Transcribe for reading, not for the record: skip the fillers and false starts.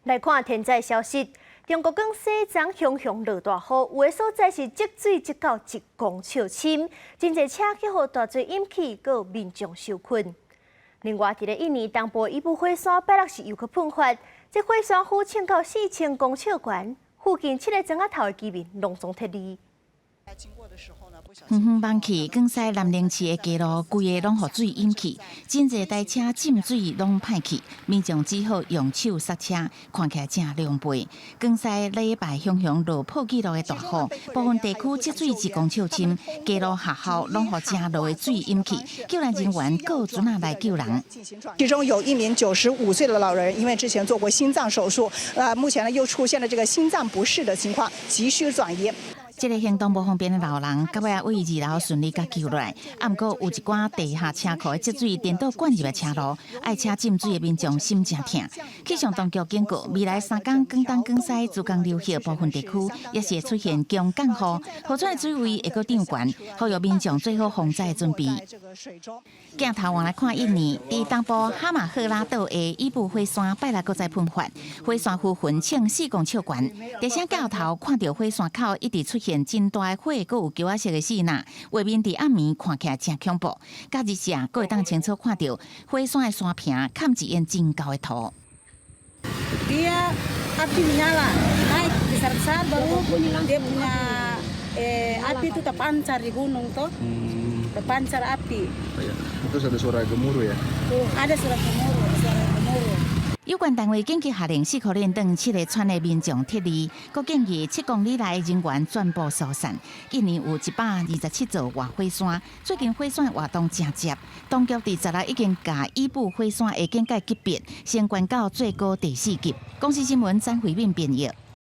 來看天災消息，中國廣西昨雄雄落大雨，有的所在是積水積到1公尺深，真濟車去予大水淹去，閣有民眾受困。另外，佇咧印尼東部伊布火山拜六是又閣噴發，這火山灰衝到4000公尺懸，附近七个庄仔頭的居民攏總撤離。遠遠望去，廣西南寧市的街路規个攏予水淹去，真濟台車浸水攏歹去，民眾只好用手剎車，看起來誠狼狽。廣西禮拜雄雄落破紀錄的大雨，部分地區積水1公尺深，街路學校攏予誠濁的水淹去，救援人員閣船仔來救人。其中有一名95歲的老人，因為之前做過心臟手術，目前呢又出現了這個心臟不適的情況，急需轉移。這个行動無方便的老人，到尾仔佇二樓順利共救落來。啊，毋過有一寡地下車庫的積水顛倒灌入來車路，愛車浸水的民眾心誠疼。氣象當局警告，未來3工廣東、廣西、珠江流域部分地區也是會出現強降雨，河川的水位會閣漲懸，呼籲民眾做好防災準備。鏡頭換來看印尼，佇東部哈馬赫拉島的伊布火山拜六閣再噴發，火山灰雲衝4公尺懸。佇這鏡頭看著火山口一直出現真大的火，閣有球仔色的爍爁，畫面佇暗暝看起來誠恐怖。佮日時閣會當清楚看著火山的山坪，崁一張真厚的塗。 Dia api menyala, naik besar-besar baru dia punya api itu terpancar di gunung tuh, terpancar api. Terus ada suara gemuruh ya? Ada suara gemuruh, suara gemuruh. 有關單位緊急下令四箍連轉七个村的民眾撤離，閣建議7公里內人員全部疏散。印尼有127座活火山，最近火山活動誠濟，當局佇十六已經共伊布火山的警戒級別升懸到最高第四級。公視新聞詹慧敏編譯。